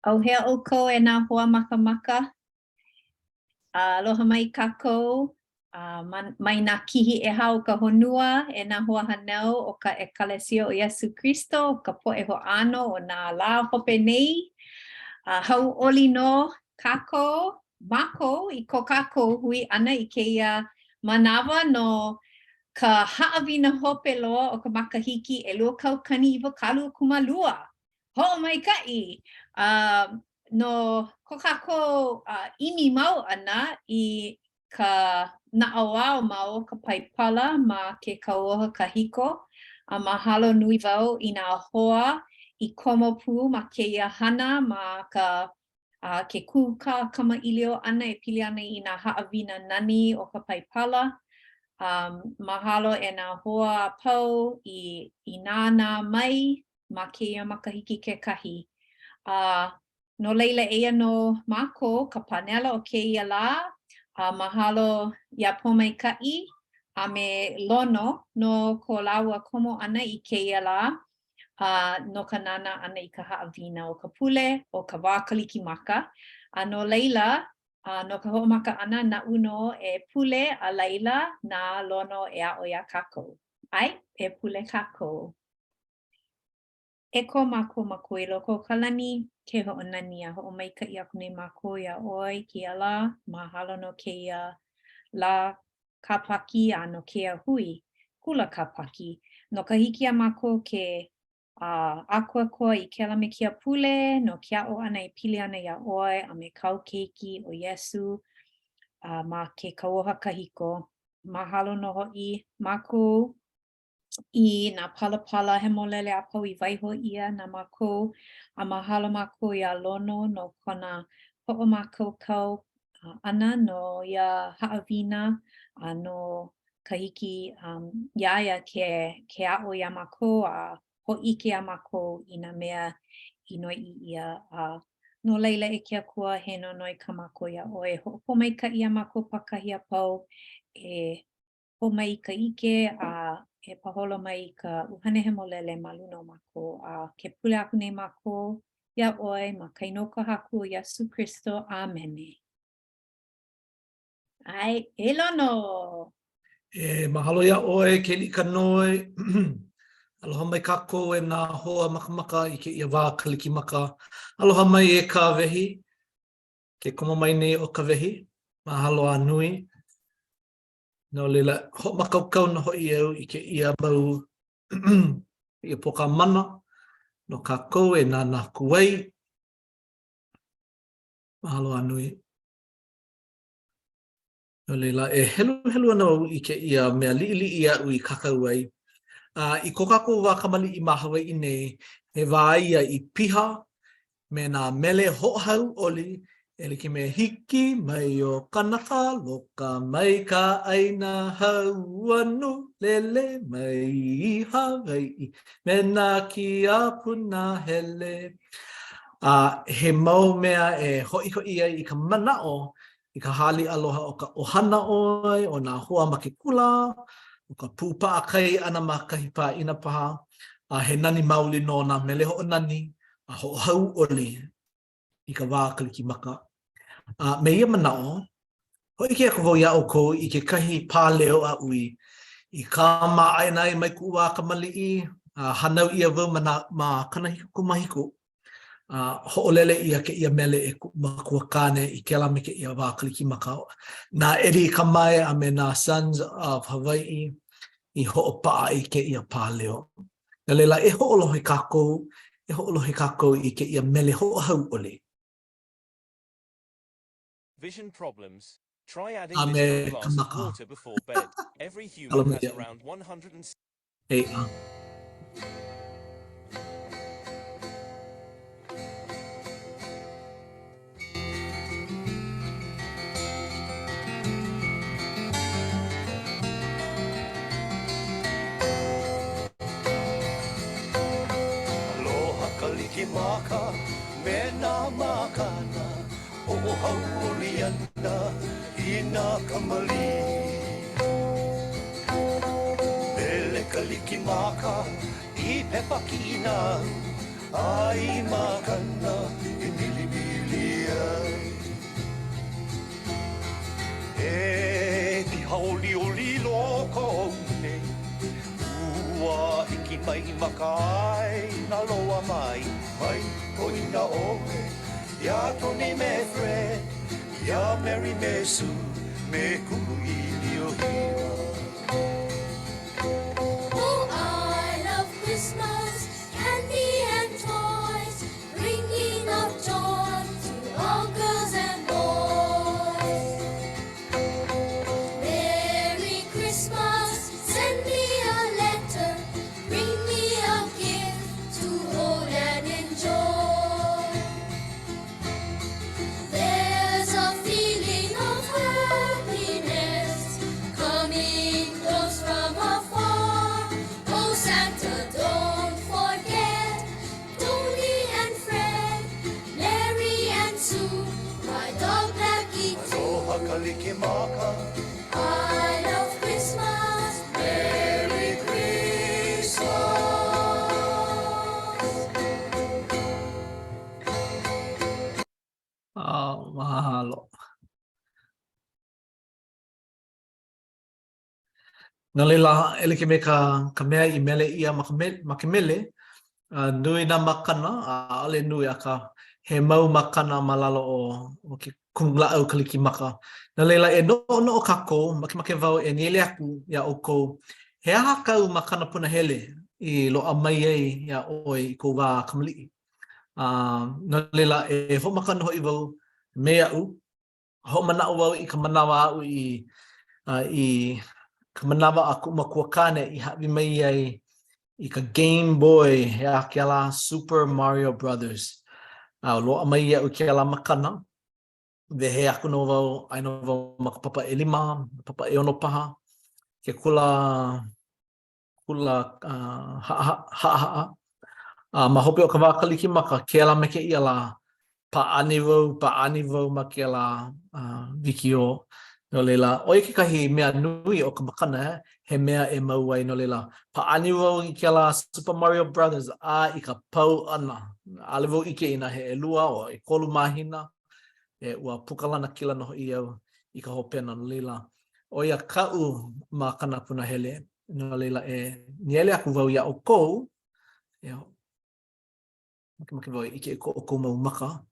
ʻAuhea ʻoukou e nā hoa makamaka. Aloha mai kākou mai nā kihi ʻehā o ka honua e nā hoa hānau o ka ʻEkalesia o Iesū Kristo, ka poʻe hoʻāno o nā lā hope nei. A hauʻoli nō kākou, mākou i ko kākou hui ʻana i kēia manawa no ka haʻawina hope loa o ka makahiki 2022. Hoʻomaikaʻi! A no ko kākou ʻimi mau ʻana i ka naʻauao ma o ka Paipala ma ke Kauoha Kahiko, a mahalo nui wau i nā hoa i komo pū ma kēia hana ma ka a ke kūkā kamaʻilio ʻana e pili ana i nā haʻawina nani o ka Paipala. A mahalo e nā hoa a pau i i nānā mai ma kēia makahiki kekahi. A no laila, eia nō mākou, ka pānela o kēia lā, a mahalo iā Pōmaikaʻi a me Lono no ko lāua komo ʻana i kēia lā, a no ka nānā ʻana i ka haʻawina o ka pule o ka wā Kalikimaka. A no laila, a no ka hoʻomaka ʻana, naʻu nō e pule, a laila, na Lono e aʻo iā kākou. ʻAe, e pule kākou. E ko mākou Makua i loko o ka lani, ke hoʻonani a hoʻomaikaʻi aku nei mākou iā ʻoe i kēia lā, mahalo no kēia lā kāpaki a no kēia hui kula kāpaki, no ka hiki iā mākou ke ʻākoakoa i kēlā me kēia pule no ke aʻo ʻana e pili ana iā ʻoe a me kāu Keiki ʻo Iesū ma ke Kauoha Kahiko. Mahalo nō hoʻi mākou i nā palapala hemolele a pau i waiho ʻia na mākou, a mahalo mākou iā Lono no kona hoʻomākaukau ʻana no ia haʻawina a no ka hiki um, iā ia ke, ke aʻo iā mākou a hōʻike iā mākou i nā mea i noiʻi ʻia a no laila e ke Akua, he nonoi kā mākou iā ʻoe, hoʻopōmaikaʻi iā mākou pākahi a pau e Hō mai i ka ʻike a e paholo mai i ka ʻUhane Hemolele ma luna o mākou, a ke pule aku nei mākou iā ʻoe ma ka inoa o ka Haku ʻo Iesū Kristo. ʻĀmene. ʻAe, e Lono! E mahalo iā ʻoe, Keliʻikanoe. Aloha mai kākou e nā hoa makamaka i kēia wā Kalikimaka. Aloha mai e Kawehi. Ke komo mai nei ʻo Kawehi. Mahalo a nui. No laila, hoʻomākaukau nō hoʻi au i kēia mau kēia pōkā mana no kākou e nānā aku ai. Mahalo a nui. No laila, e heluhelu ana au i kēia mea liʻiliʻi aʻu i kākau ai. A i ko kākou wā kamaliʻi ma Hawaiʻi nei, he wā ia i piha me nā mele hoʻohauʻoli e like me Hiki mai ʻo Kanakaloka mai ka ʻāina hauanu lele mai i Hawaiʻi me nā kia punahele. A he mau mea e hoʻihoʻi ai i ka manaʻo i ka hāliʻa aloha o ka ʻohana ʻoe, o nā hoa ma ke kula, o ka pū paʻakai ʻana ma kahi pāʻina paha, a he nani maoli nō nā mele hoʻonani a hoʻohauʻoli i ka wā Kalikimaka. A me ia manaʻo, hōʻike aku wau iā ʻoukou i kekahi pāleo aʻu i i kamaʻāina ai mai kuʻu wā kamaliʻi, a hānau ʻia wau ma nā ma 77, A hoʻolele ʻia kēia mele e kuʻu makuakāne i kēlā me kēia wā Kalikimaka. Na Eddie Kamae a me nā Sons of Hawaiʻi i hoʻopaʻa i kēia pāleo. No laila, e hoʻolohe kākou, e hoʻolohe kākou i kēia mele hoʻohauʻoli. Vision problems, Try adding A this me to a ka glass of maka. water before bed. Every human Aloha has iaʻu. around 100 E a. Aloha Kalikimaka me nā makana Hoʻohauʻoli ana i nā kamaliʻi. Mele Kalikimaka i pepa kiʻi nāu. ʻai makana e milimili ai. E piha olioli loko ou nei, ua hiki mai ma ka ʻāina loa mai, mai poina ʻoe iā Tony me Fred, iā Mary me Sue, me kuʻu ʻīlio hiwa. Oh, I love Christmas, candy and toys, bringing of joy to all girls and boys. Merry Christmas, send me a letter, bring me a gift to hold and enjoy. There's a feeling of happiness coming close from afar. Oh, Santa, don't forget Tony and Fred, Mary and Sue, my dog Blackie too. Aloha Kalikimaka. I love Christmas. Merry Christmas. Oh, mahalo. No laila, e like me ka, ka mea i mele ʻia ma ka, me, ma ke mele, uh, nui nā makana, ʻaʻole nui, akā, he mau makana ma lalo o, o ke kumulāʻau Kalikimaka. No laila, e noʻonoʻo kākou, makemake wau e nīele aku iā ʻoukou, he aha kāu makana punahele i loaʻa mai ai iā ʻoe i kou wā kamaliʻi? Uh, no laila, e hoʻomaka nō hoʻi wau me aʻu, Hoʻomanaʻo wau i ka manawa aʻu i uh, i ka manawa a kuʻu makuakāne i hāʻawi mai ai i ka Game Boy, he aha kēlā Super Mario Brothers. A uh, loaʻa mai iaʻu kēlā makana, wehe aku nō wau, aia nō wau ma ka papa ʻelima, papa ʻeono paha, ke kula kula uh, haʻahaʻa. A ma hope o ka wā Kalikimaka, kēlā me kēia lā, pāʻani wau, pāʻani wau ma kēlā uh, wikiō. No laila, ʻo ia kekahi mea nui o ka makana, eh? he mea e mau ai. No laila, pāʻani wau i kēlā Super Mario Brothers a i ka pau ʻana. ʻAʻole wau ʻike inā he ʻelua o ʻekolu mahina, e, ua puka lanakila nō hoʻi au i ka hopena. No laila, ʻo ia kaʻu makana punahele. No laila, e nīele aku wau iā ʻoukou, e, makemake wau e ʻike i ko ʻoukou mau maka.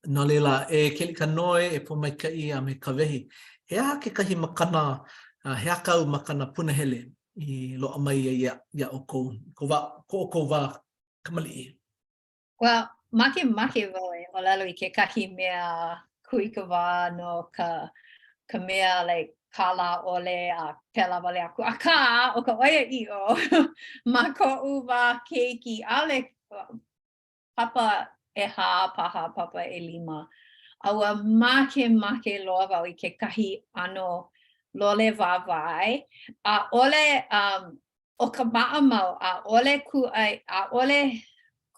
No laila, e Keliʻikanoe, e Pōmaikaʻi a me Kawehi, he aha kekahi makana, he aha kāu makana punahele i loaʻa mai ai iā, iā ʻoukou, ko, wā, ko ʻoukou wā kamaliʻi? Well, makemake wau e ʻōlelo i kekahi mea kūikawā no ka ka mea like kālā ʻole a pēlā wale aku. Akā, ʻo ka ʻoiaʻiʻo, ma koʻu wā keiki, ʻaʻole papa ʻehā paha, papa ʻelima, a ua makemake loa wau i kekahi ʻano lole wāwae. ʻAʻole, um, ʻO ka maʻamau, ʻaʻole kūʻai, ʻaʻole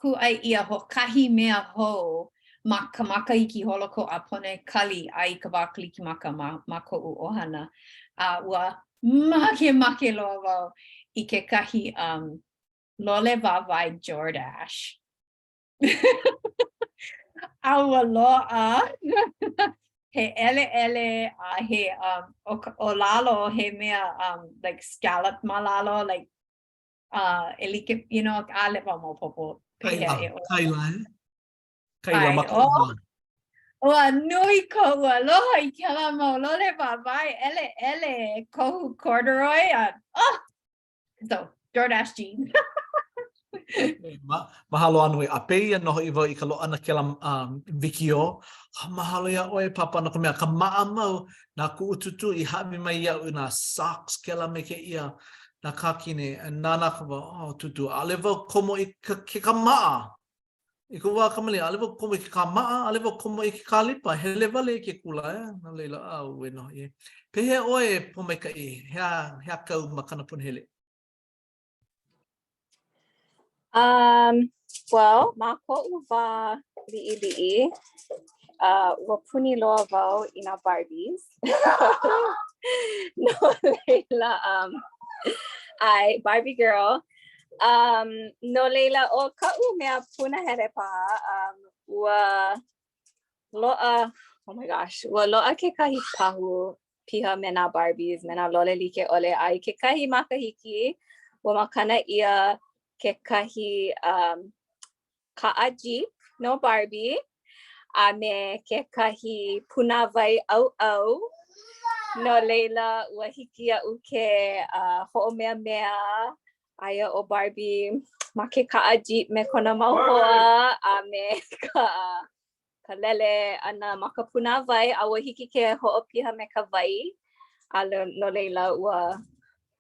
kūʻai ʻia hoʻokahi mea hou ma ka makahiki holokō a pono e kali a i ka wā Kalikimaka ma, ma koʻu ʻohana. A ua makemake loa wau i kekahi um, lole wāwae Jordache. A ua loaʻa he ʻeleʻele a he um, o, o lalo he mea um, like scallop ma lalo, like uh, e like, you know, ʻaʻole wau maopopo. Kaila, kaila, eh? Kaila ma ka oh, Ua nui koʻu aloha i kēlā mau lole wāwae ʻeleʻele kohu corduroy a oh! So, Jordache jeans. Ma, mahalo a nui. A pēia nō hoʻi wau i ka loaʻa ʻana kēlā um, wikiō. Ha, mahalo iā ʻoe, Papa, no ka mea, ka maʻamau na kuʻu tūtū i hāʻawi mai iaʻu i nā socks kēlā me kēia, nā kākini, nānā aku wau, oh, tūtū, ʻaʻole wau komo i ka, ke kāmaʻa. I koʻu wā kamaliʻi, ʻaʻole wau komo i ke kāmaʻa, ʻaʻole wau komo i ke kālipa, hele wale i ke kula, eh? No laila, ʻauē nō hoʻi. Pehea ʻoe e Pōmaikaʻi, he aha, he aha kāu makana punahele? Um, well, ma koʻu wā liʻiliʻi, uh, ua puni loa wau i nā Barbies. no laila, um, ʻae, Barbie girl. Um, no laila, ʻo kaʻu mea punahele paha, um, ua loaʻa, oh my gosh, ua loaʻa kekahi pahu piha me nā Barbies, me nā lole like ʻole, a i kekahi makahiki, ua makana ʻia kekahi um, kaʻa Jeep no Barbie, a me kekahi pūnāwai ʻauʻau. No laila, ua hiki iaʻu ke uh, hoʻomeamea aia ʻo Barbie ma ke kaʻa Jeep me kona mau hoa a me ka ka lele ʻana ma ka pūnāwai a ua hiki ke hoʻopiha me ka wai. A no laila, ua,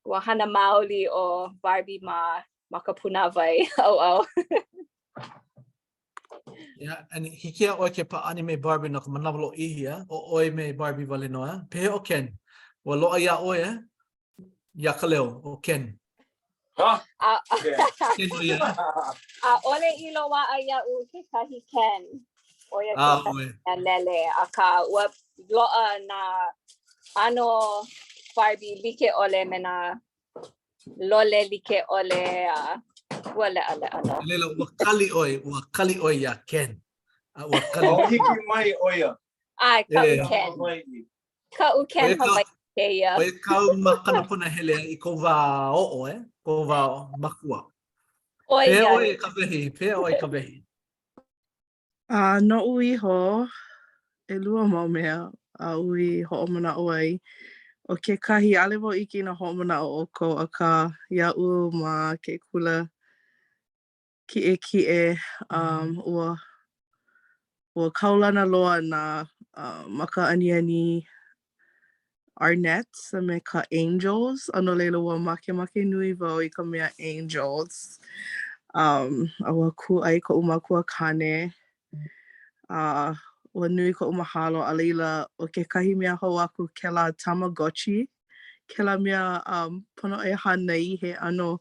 ua hana maoli ʻo Barbie ma, ma ka pūnāwai ʻauʻau. Yeah, and hiki iā ʻoe ke pāʻani me Barbie no ka manawa lōʻihi, eh? ʻO ʻoe me Barbie wale nō, eh? Pehea ʻo Ken? Ua loaʻa iā ʻoe, eh? Iā Kaleo, ʻo Ken. Huh? A, Ken ʻo ia, eh? ʻAʻole i loaʻa iaʻu kekahi Ken. ʻO ia Ah, kekahi ʻoe. mea lele, akā ua loaʻa nā ʻano Barbie like ʻole me nā lole like ʻole a ua leʻaleʻa nō. No laila, ua kali ʻoe, ua kali ʻoe iā Ken. A ua kali. O hiki mai ʻo ia. ʻAe, kaʻu Eh. Ken. Hawaiʻi. Kaʻu Ken ʻO ia ka- Hawaiʻi kēia. ʻO ia kāu makana punahele i kou wā oʻo, eh? Kou wā makua. ʻO Pehea ia. ʻoe Kawehi, pehea ʻoe Kawehi. A noʻu iho, ʻelua mau mea aʻu i hoʻomanaʻo ai. ʻO kekahi, ʻaʻole wau ʻike inā hoʻomanaʻo ʻoukou, akā, iaʻu ma ke kula kiʻekiʻe, um, ua, ua kaulana loa nā uh, maka aniani Arnett's a me ka Angels, a no laila ua makemake nui wau i ka mea Angels. Um, a ua kūʻai koʻu makua kāne, a ua nui koʻu mahalo, a laila, ʻo kekahi mea hou aku kēlā Tamagotchi, kēlā mea um, pono e hānai, he ʻano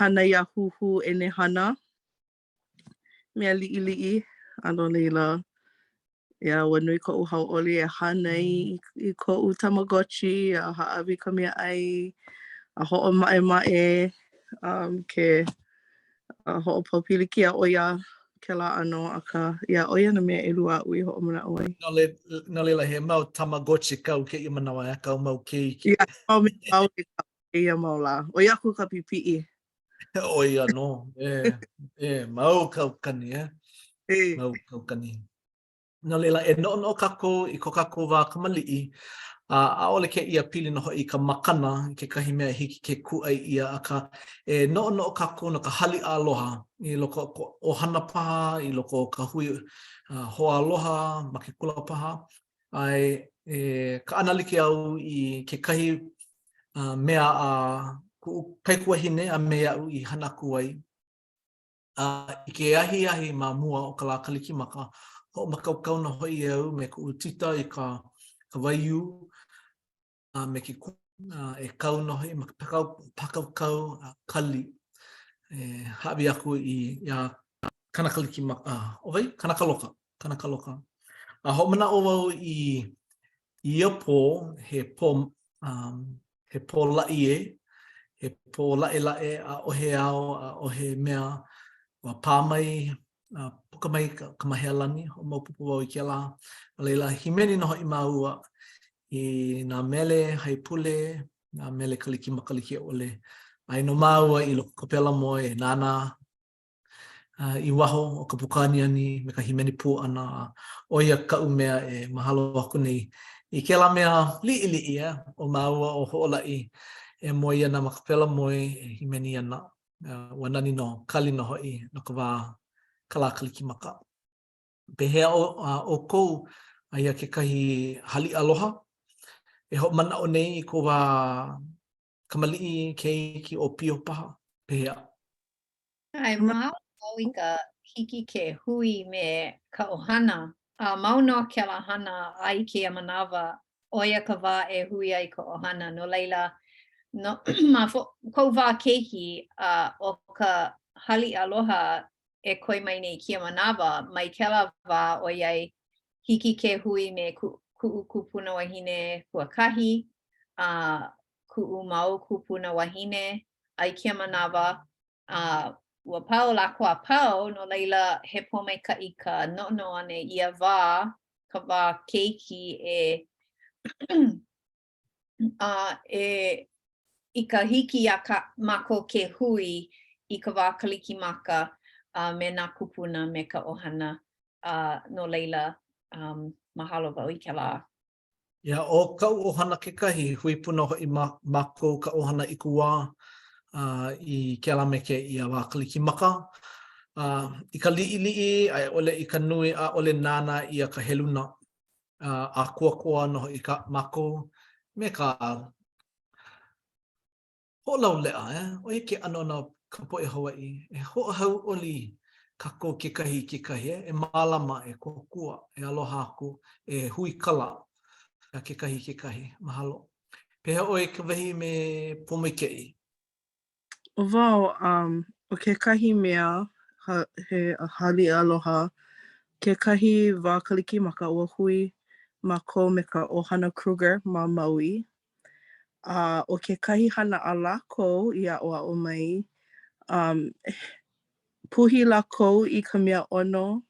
hānai a huhū ʻenehana. mea liʻiliʻi, a no laila, yeah, ua nui koʻu hauʻoli e hānai i koʻu Tamagotchi a hāʻawi i ka meaʻai a hoʻomaʻemaʻe um, ke uh, hoʻopōpilikia ʻo ia kēlā ʻano, akā, yeah, ʻo ia nā mea ʻelua aʻu i hoʻomanaʻo ai. No, le, no laila, he mau Tamagotchi kau kēia manawa, eh, kāu mau keiki. Yeah, mau mea maoli kēia mau lā. ʻOi aku ka pipiʻi. ʻO ia nō, e, e, mau kaukani, e. E. Mau kaukani. No laila, e noʻonoʻo kākou i ko kākou wā kamaliʻi, a ʻaʻole kēia pili nō hoʻi i ka makana, kekahi mea e hiki ke kūʻai ʻia, akā, e noʻonoʻo kākou no ka haliʻa aloha i loko o ka ʻohana paha, i loko o ka hui uh, hoaaloha ma ke kula paha, a e, e kaʻanalike au i kekahi uh, mea a kuʻu kaikuahine a me aʻu i hana aku ai. A i ke ahiahi ma mua o ka lā Kalikimaka, hoʻomākaukau nō hoʻi au me kuʻu tita i ka, ka waiū a me ke kū, a e kau nō hoʻi ma ka pākaukau a kali e hāʻawi aku i iā Kanakalikimaka, ʻo wai? Kanakaloka, Kanakaloka. A hoʻomanaʻo wau i ia pō, he pō, um, he pō laʻi ē, he pō laʻelaʻe, ʻaʻohe ao, ʻaʻohe mea, ua pā mai, uh, puka mai ka, ka mahealani, hoʻomaopopo wau i kēlā. A laila, hīmeni nō hoʻi māua i nā mele haipule, nā mele Kalikimaka like ʻole. Aia nō māua i loko o ka pela moe e nānā i waho o ka pukaaniani me ka hīmeni pū ʻana, a ʻo ia kaʻu mea e mahalo aku nei i kēlā mea liʻiliʻi, eh, ʻo māua ʻo Hoʻolaʻi e moe ana ma ka pela moe e hīmeni ana. Ua nani nō, kali nō hoʻi no ka wā ka lā Kalikimaka. Pehea ʻoukou, aia kekahi haliʻa aloha e hoʻomanaʻo nei i kou wā kamaliʻi, keiki, ʻōpio paha, pehea? ʻAe, mahalo wau i ka hiki ke hui me ka ʻohana, a mau nō kēlā hana a i kēia manawa, ʻo ia ka wā e hui ai ka ʻohana. No laila, no, ma koʻu wā keiki, a ʻo ka haliʻa aloha e koe mai nei i kēia manawa, mai kēlā wā ʻoiai hiki ke hui me kuʻu kupuna wahine kuakahi, a kuʻu mau kūpuna wahine, a i kēia manawa. A ua pau lākou a pau, no laila he pōmaikaʻi ka noʻonoʻo ʻana i ia wā, ka wā keiki e a e i ka hiki iā ka mākou ke hui i ka wā Kalikimaka a me nā kūpuna me ka ʻohana, a no laila, um, mahalo wau i kēlā. Yeah, ʻo kaʻu ʻohana kekahi, hui pū nō hoʻi ma, mākou ka ʻohana Ikuwā uh, i kēlā me kēia wā Kalikimaka. Uh, I ka liʻiliʻi a i ʻole i ka nui, ʻaʻole nānā ʻia ka heluna. Uh, ʻākoakoa nō hoʻi ka mākou me ka Hoʻolauleʻa, eh? ʻO ia ke ʻano na ka poʻe Hawaiʻi, e hoʻohauʻoli kākou kekahi i kekahi, eh? E mālama, e kōkua, e aloha aku, e huikala iā kekahi i kekahi. Mahalo. Pehea ʻoe Kawehi me Pōmaikaʻi? ʻO wau, um, ʻo kekahi mea, ha, he haliʻa aloha, kekahi wā Kalikimaka ua hui mākou me ka ʻohana Kruger ma Maui. A ʻo kekahi hana a lākou i aʻoaʻo mai, um, puhi lākou i ka mea ʻono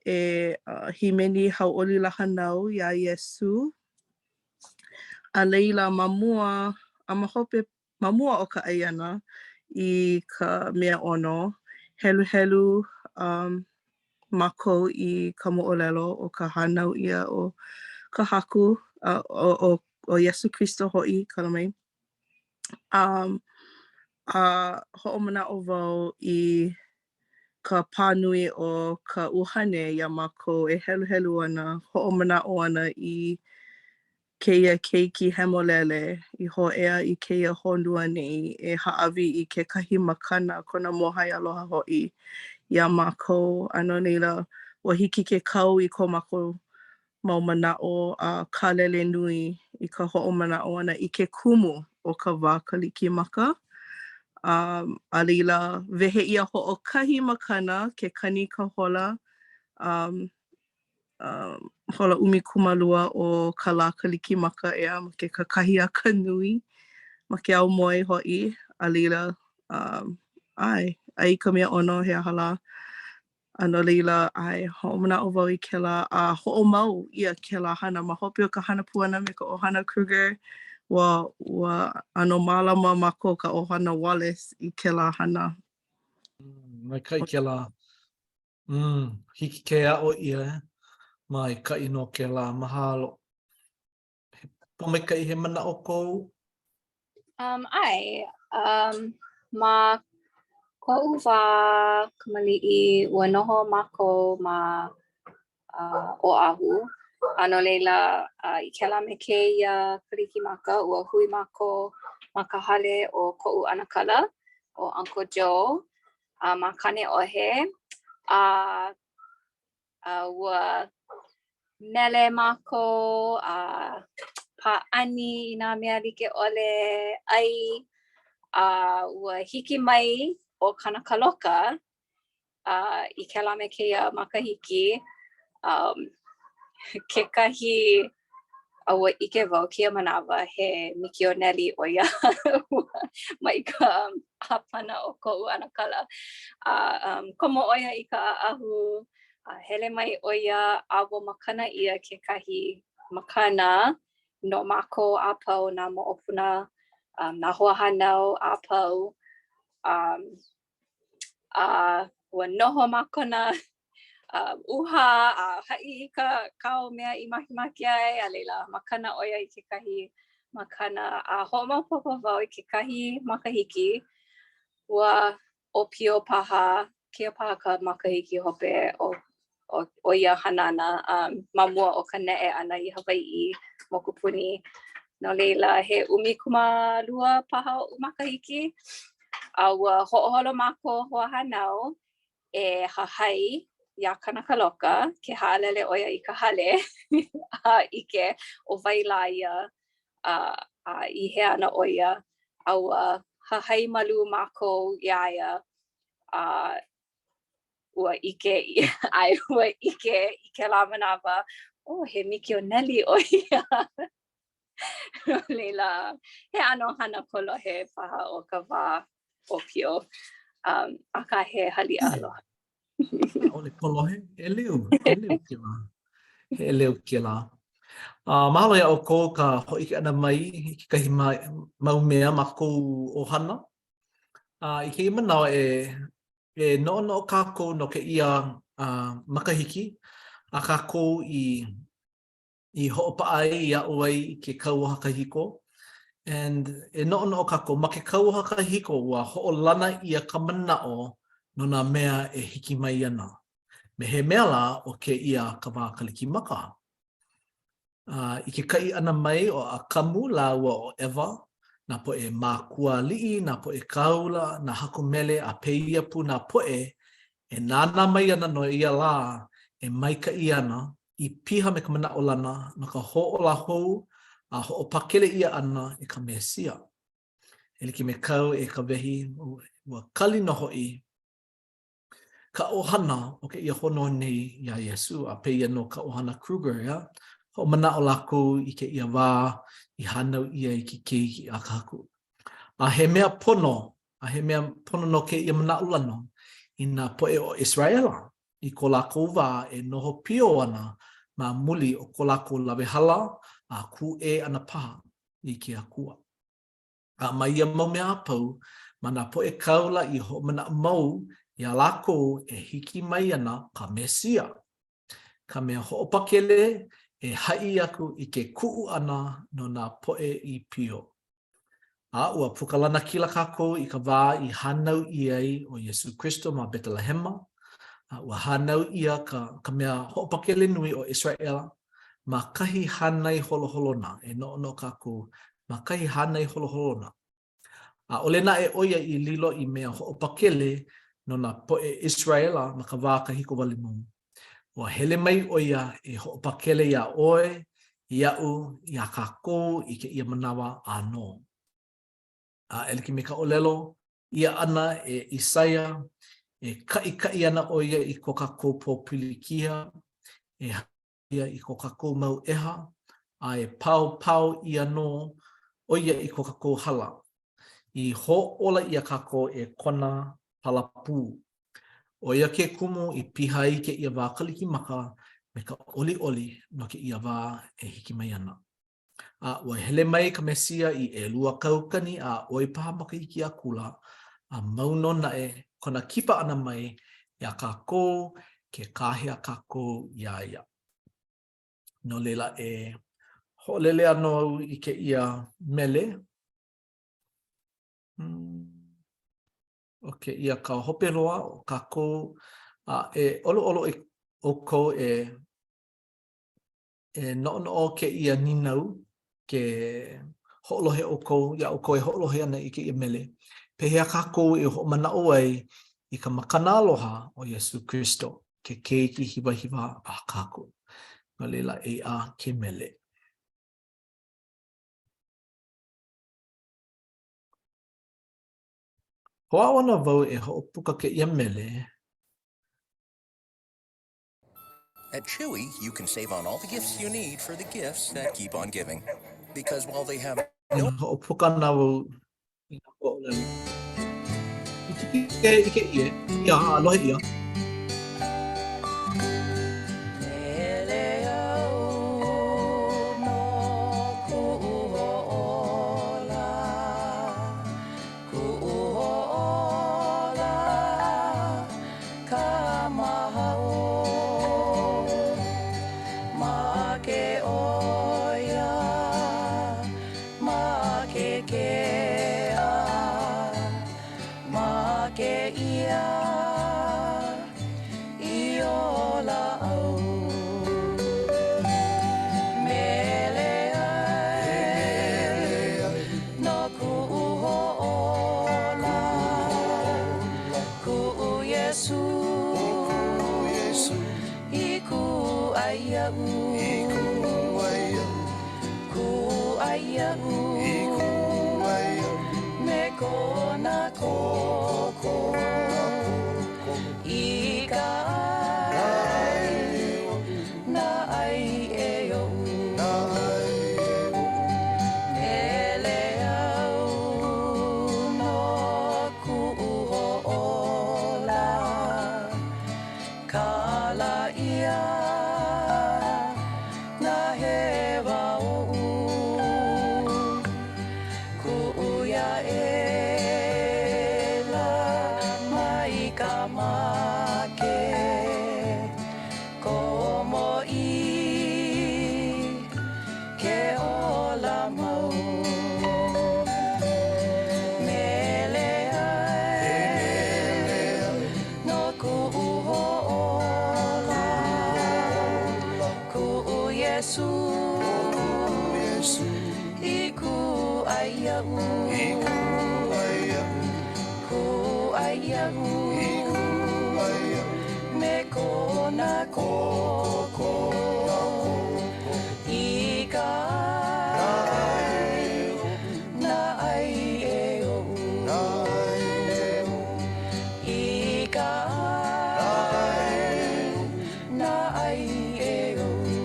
e uh, hīmeni Hauʻoli Lā Hānau iā Iesū. A laila, ma mua, a ma hope, ma mua o ka ʻai ʻana i ka mea ʻono, heluhelu um, mākou i ka moʻolelo o ka hānau ʻia o ka Haku, uh, o, o, o Iesū Kristo hoʻi, kala mai. Um, a hoʻomanaʻo wau i ka pā nui o ka ʻuhane iā mākou e heluhelu ana, hoʻomanaʻo ana i kēia keiki hemolele i hōʻea i kēia honua nei e hāʻawi i kekahi makana, kona mōhai aloha hoʻi iā mākou. A no laila, ua hiki ke kau i ko mākou mau manaʻo a kālele nui i ka hoʻomanaʻo ʻana i ke kumu o ka wā Kalikimaka. Um, a laila, wehe ʻia hoʻokahi makana ke kani ka hola um, um, hola 12 o ka lā Kalikimaka ʻeā ma ke kakahiaka nui, ma ke aumoe hoʻi, a laila, um, ʻae, ʻai ka mea ʻono he aha lā. A no laila, ʻae, hoʻomanaʻo wau i kēlā, a hoʻomau ʻia kēlā hana ma hope o ka hana pū ʻana me ka ʻohana Kruger, ua, ua ʻano mālama mākou ka ʻohana Wallace i kēlā hana. Mm, maikaʻi kēlā. Mm, hiki ke aʻo ʻia, eh? Maikaʻi nō kēlā, mahalo. He pōmaikaʻi he manaʻo kou? Um, ʻae, um, ma koʻu wā kamaliʻi, ua noho mākou ma uh, Oʻahu. A no laila, uh, i kēlā me kēia Kalikimaka, ua hui mākou ma ka hale o koʻu ʻanakala, ʻo Uncle Joe, a ma Kaneʻohe, a, a ua mele mākou a pāʻani i nā mea like ʻole, ʻai, a ua hiki mai ʻo Kanakaloka a i kēlā me kēia makahiki, um, kekahi a ua ʻike wau kēia manawa he mikioneli ʻo ia mai ka ʻāpana o koʻu ʻanakala. A um, komo ʻo ia i ka ʻaʻahu, a hele mai ʻo ia a ua makana ʻia kekahi makana no mākou a pau, nā moʻopuna, um, nā hoahānau a pau. Um, a ua noho ma kona uh, ʻūhā a haʻi i ka kāu mea i makemake ai, a laila makana ʻo ia i kekahi makana a hoʻomaopopo wau i kekahi makahiki ua ʻōpio paha, kēia paha ka makahiki hope o, o, o ia hanana um, ma mua o ka neʻe ʻana i Hawaiʻi mokupuni. No laila, he 12 paha oʻu makahiki, a ua hoʻoholo mākou hoahānau e hahai iā Kanakaloka, ke haʻalele ʻo ia i ka hale a ʻike ʻo wai lā ia a, a i hea ana ʻo ia, a ua hahai malū mākou iā ia a ua ʻike ʻia, ʻae, ua ʻike i kēlā manawa, oh, he mikioneli ʻo ia. No laila, he ʻano hana kolohe paha o ka wā ʻōpio. Um, akā he haliʻa aloha. ʻAʻole kolohe, ʻeleu, ʻeleu kēlā. He ʻeleu kēlā. Uh, mahalo iā ʻoukou ka hōʻike ʻana mai i kekahi mau mea ma kou ʻohana. Uh, i kēia manawa e, e noʻonoʻo kākou no kēia uh, makahiki a kākou i i hoʻopaʻa ai, i aʻo ai i ke kauoha kahiko. And e noʻonoʻo kākou, ma ke kauoha kahiko, ua hoʻolana ʻia ka manaʻo no nā mea e hiki mai ana. Me he mea lā, ʻo kēia ka wā Kalikimaka. Uh, I ke kaʻi ʻana mai o ʻAkamu lāua ʻo ʻEva, nā poʻe mākuaaliʻi, nā poʻe kāula, nā haku mele a pēia pū nā poʻe e nānā mai ana no ia lā e maikaʻi ana i piha me ka manaʻolana no ka hōʻola hou a hoʻopakele ʻia ʻana e ka Mesia. E like me kāu e Kawehi, ua kali nō hoʻi ka ʻohana o kēia honua nei iā Iesū, a pēia nō ka ʻohana Kruger, ʻeā? Hoʻomanaʻo lākou i kēia wā i hānau ʻia i ke keiki a ka Haku. A he mea pono, a he mea pono nō kēia manaʻolana i nā poʻe o ʻIseraʻela i ko lākou wā e noho pio ana ma muli o ko lākou lawehala a kūʻē ʻana paha i ke Akua. A ma ia mau mea a pau, ma nā poʻe kāula i hoʻomanaʻo mau iā lākou e hiki mai ana ka Mesia, ka mea hoʻopakele e haʻi aku i ke kuʻu ʻana no nā poʻe i pio. A ua puka lanakila kākou i ka wā i hānau ʻia ai ʻo Iesū Kristo ma Betelehema, a ua hānau ʻia ka, ka mea hoʻopakele nui o ʻIseraʻela ma kahi hānai holoholona, e noʻonoʻo kākou, ma kahi hānai holoholona. ʻAʻole naʻe ʻo ia i lilo i mea hoʻopakele no nā poʻe ʻIseraʻela ma ka wā kahiko wale nō. Ua hele mai ʻo ia e hoʻopakele iā ʻoe, iaʻu, iā kākou i kēia manawa ʻānō. A e like me ka ʻōlelo ʻia ʻana e ʻIsaia, e kaʻikaʻi ana ʻo ia i ko kākou pōpilikia, e ia i ko kākou mau ʻeha, a e paopao ʻia nō ʻo ia i ko kākou hala, i hōʻola ʻia kākou e kona palapū. ʻO ia ke kumu i piha ai kēia wā Kalikimaka me ka ʻoliʻoli no kēia wā e hiki mai ana. A ua hele mai ka Mesia i 2000 a ʻoi paha makahiki akula, a mau nō naʻe kona kipa ʻana mai iā kākou ke kāhea kākou iā ia. No laila, e hoʻolele ana au i kēia mele. Hmm. ʻO kēia ka hope loa o kākou, a e ʻoluʻolu ʻoukou e e noʻonoʻo kēia nīnau ke hoʻolohe ʻoukou, iā ʻoukou e hoʻolohe ana i kēia mele, pehea kākou e hoʻomanaʻo ai i ka makana aloha o Iesū Kristo, ke keiki hiwahiwa a kākou. No laila, eia ke mele. Hoʻāʻo ana wau e hoʻopuka kēia mele, At Chewy, you can save on all the gifts you need for the gifts that keep on giving. Because while they have no... Hoʻopuka ana wau i nā huaʻōlelo. I hiki ke ʻike ʻia, ia, a lohe ʻia. Mele au no kuʻu hoʻōla, kuʻu hoʻōla, Ka mahaʻo make ʻo ia ma ke kea, make ia i ola au. Mele ai no kuʻu hoʻōla. Kuʻu Iesū I kūʻai iaʻu Kūʻai iaʻu Me kona koko I ka ʻai Nā ʻaiʻē oʻu Mele au no kuʻu hoʻōla. ʻia nā hewa oʻu. Kuʻu aʻela mai ka make, komo i ke ola mau. Mele ai no kuʻu hoʻōla, kuʻu Iesū i kūʻai iaʻu, kūʻai iaʻu me kona koko i ka ʻai, nā ʻaiʻē oʻu. I ka ʻai, nā ʻaiʻē oʻu.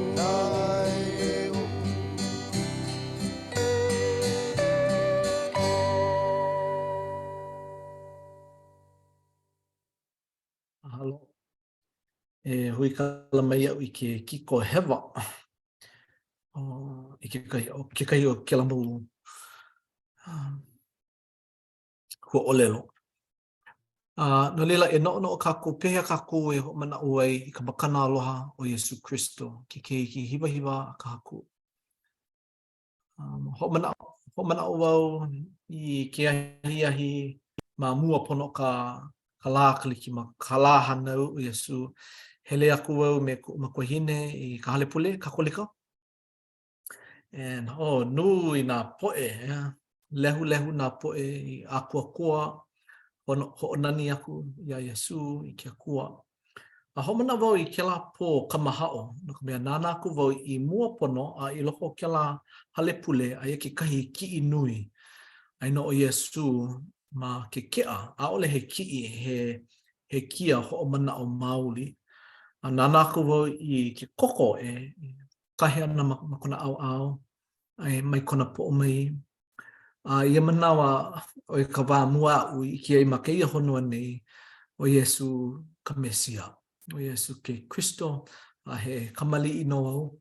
Mahalo. E huikala mai iaʻu i ke kiko hewa o, i kekahi, o kekahi o kēlā mau um, huaʻōlelo. Uh, no laila, e noʻonoʻo kākou, pehea kākou e hoʻomanaʻo ai i ka makana aloha o Iesū Kristo, ke keiki hiwahiwa a ka Haku. Um, hoʻomanaʻo, hoʻomanaʻo wau i ke ahiahi ma mua pono ka, ka lā Kalikimaka, ka lā hānau o Iesū. Hele aku wau me kuʻu makuahine i ka hale pule Kakolika. And, oh, nui nā poʻe, yeah. Lehulehu nā poʻe i ʻākoakoa, hoʻonani aku iā Iesū i ke Akua. A hoʻomanaʻo wau i kēlā pō kamahaʻo, no ka mea, nānā aku wau i mua pono a i loko o kēlā hale pule, aia kekahi kiʻi nui. Aia nō ʻo Iesū ma ke keʻa, ʻaʻole he kiʻi, he, he kia hoʻomanaʻo maoli. A nānā aku wau i ke koko e kahe ana ma, ma kona ʻaoʻao, a mai kona poʻo mai. A ia manawa, ʻo ia ka wā mua aʻu i ʻike ai ma kēia honua nei, ʻo Iesū ka Mesia, ʻo Iesū ke Kristo, a he kamaliʻi nō au.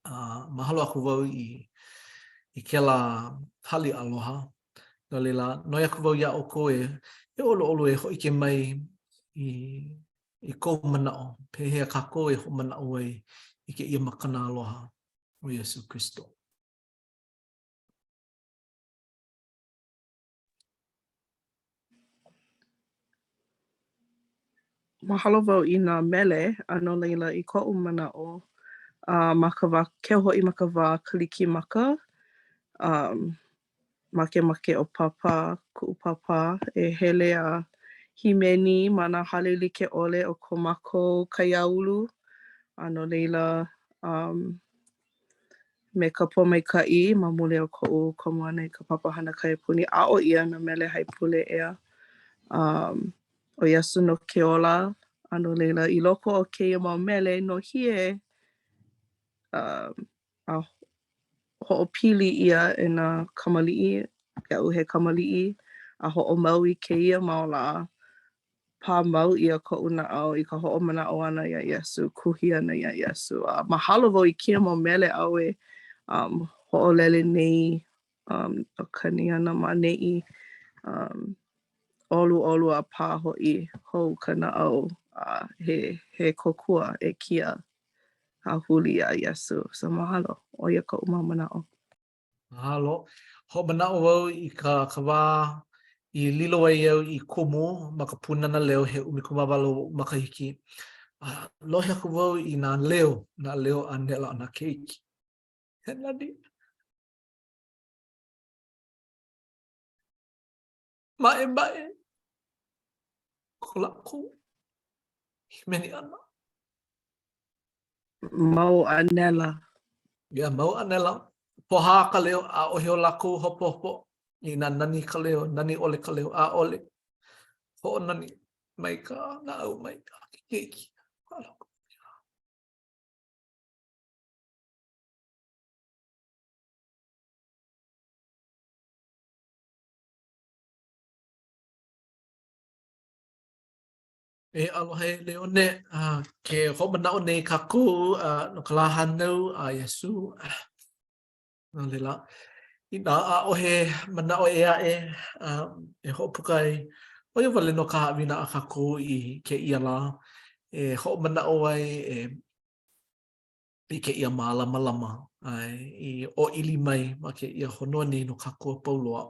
A mahalo aku wau i, i kēlā hali aloha. No laila, noi aku wau iā ʻoukou e, e ʻoluʻolu e hōʻike mai i, i kou manaʻo, pehea kākou e hoʻomanaʻo ai i kēia makana aloha o Iesū Kristo. Mahalo wau i nā mele, a no laila i koʻu manaʻo, a ma ka wā, keu hoʻi ma ka wā Kalikimaka, um, makemake ʻo Pāpā, kuʻu pāpā, e hele a hīmeni ma nā hale like ʻole o ko mākou kaiāulu. A no laila, um, me ka pōmaikaʻi ma muli o koʻu komo ʻana i ka papahana kaiapuni, aʻo ʻia nā mele haipule ʻeā. Um, ʻo Iesū nō ke ola, a no laila, i loko o kēia mau mele nohie, um, a hoʻopili ʻia e nā kamaliʻi, iaʻu he kamaliʻi, a hoʻomau i kēia mau lā, pā mau ʻia koʻu naʻau i ka hoʻomanaʻo ʻana iā Iesū, kuhi ʻana iā Iesū. A mahalo wau i kēia mau mele āu e um, hoʻolele nei um, o kani ana ma ʻaneʻi. Um, ʻoluʻolu a pā hoʻi hou ka naʻau a he, he kōkua e kia a huli iā Iesū. So mahalo. ʻO ia koʻu mau manaʻo. Mahalo. Hoʻomanaʻo wau i ka, ka wā i lilo ai au i kumu ma ka Pūnana Leo he 18 oʻu makahiki. A lohe aku wau i nā leo, nā leo ʻānela o nā keiki. He nani. Maʻemaʻe ko lākou hīmeni ʻana. Mau ʻānela. Yeah, mau ʻānela. Pohā ka leo, ʻaʻohe o lākou hopohopo inā nani ka leo, nani ʻole ka leo, ʻaʻole. Hoʻonani mai ka naʻau mai a ke keiki. E aloha e Leone, ke hoʻomanaʻo nei kākou no ka lā hānau a Iesū. No laila, inā ʻaʻohe manaʻo ʻē aʻe e hoʻopuka ai, ʻo ia wale nō ka haʻawina a kākou i kēia lā e hoʻomanaʻo ai e i kēia mālamalama i ʻōʻili mai ma kēia honua nei no kākou a pau loa.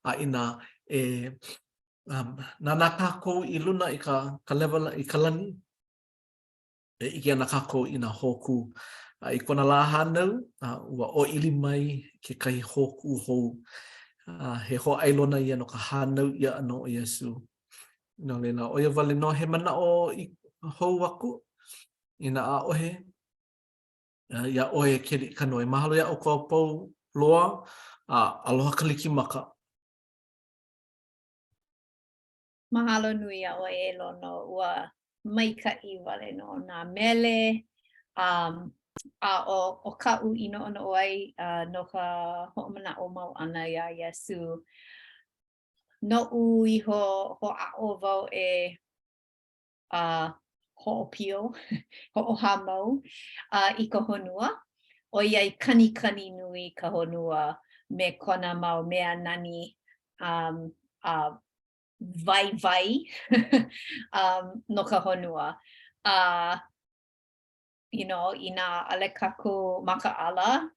A inā e um, nānā kākou i luna i ka, ka lewa, i ka lani, e ʻike ana kākou i nā hōkū. A i kona lā hānau, a, ua ʻōʻili mai kekahi hōkū hou. A, he hōʻailona ia no ka hānau ʻia ʻana o Iesū. No laila, ʻo ia wale nō he manaʻo i hou aku, inā ʻaʻohe, iā ʻoe e Keliʻikanoe. Mahalo iā ʻoukou a pau loa, a aloha Kalikimaka. Mahalo nui iā ʻoe e Lono, ua maikaʻi wale nō nā mele, um, a ʻo, ʻo kaʻu i noʻonoʻo ai uh, no ka hoʻomanaʻo mau ʻana iā Iesū, noʻu iho hoʻāʻo wau e uh, hoʻopio, hoʻohāmau uh, i ka honua, ʻoiai kanikani nui ka honua me kona mau mea nani um, a uh, waiwai um, no ka honua. A, uh, you know, inā ʻaʻole kākou makaʻala,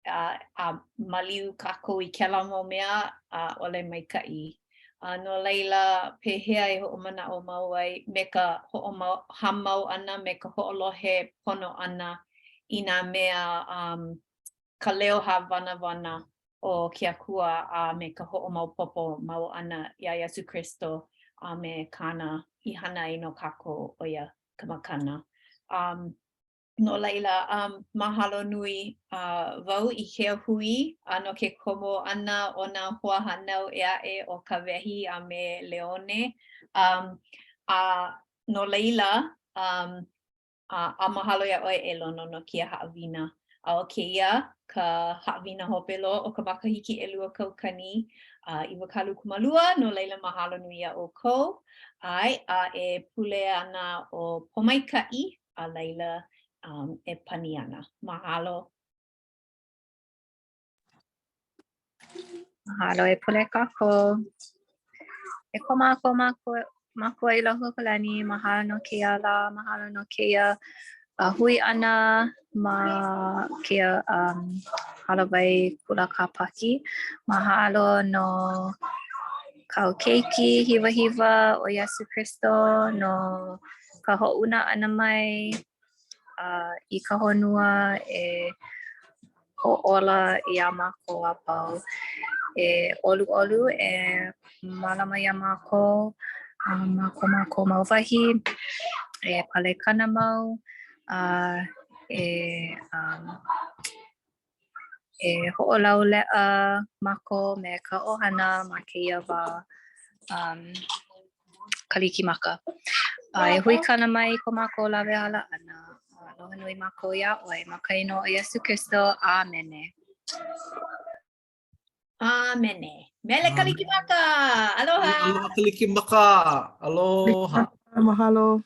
a, a maliu kākou i kēlā mau mea, ʻaʻole maikaʻi. A no laila, pehea e hoʻomanaʻo mau ai me ka hoʻohāmau ʻana, me ka hoʻolohe pono ʻana i nā mea um, ka leo hāwanawana o ke Akua a me ka hoʻomaopopo mau ʻana iā Iesū Kristo a me kāna i hana ai no kākou, ʻo ia ka makana. Um, no laila, um, mahalo nui uh, wau i kēia hui a no ke komo ʻana o nā hoahānau ʻē aʻe o Kawehi a me Leone. Um, a no laila, um, A, a mahalo iā ʻoe e Lono no kēia haʻawina. A ʻo kēia ka haʻawina hope loa o ka makahiki 2022, no laila mahalo nui iā ʻoukou. ʻAe, a e pule ana ʻo Pōmaikaʻi, a laila um, e pani ana. Mahalo. Mahalo e pule kākou. E ko mākou makua, makua i loko o ka lani, mahalo no kēia lā, mahalo no kēia uh, hui ʻana ma kēia um, hālāwai kula kāpaki. Mahalo no kāu keiki hiwahiwa ʻo Iesū Kristo no ka hoʻouna ʻana mai uh, i ka honua e hoʻōla iā mākou a pau. E ʻoluʻolu, e mālama iā mākou a ma ko mākou mau wahi, e palekana mau, a e um, e hoʻolauleʻa mākou me ka ʻohana ma kēia wā um, Kalikimaka. A e huikala mai i ko mākou lawehala ʻana. A aloha nui mākou iā ʻoe ma ka inoa o Iesū Kristo. ʻĀmene. ʻĀmene. Mele Kalikimaka! Aloha! Aloha Kalikimaka! Aloha! Mahalo.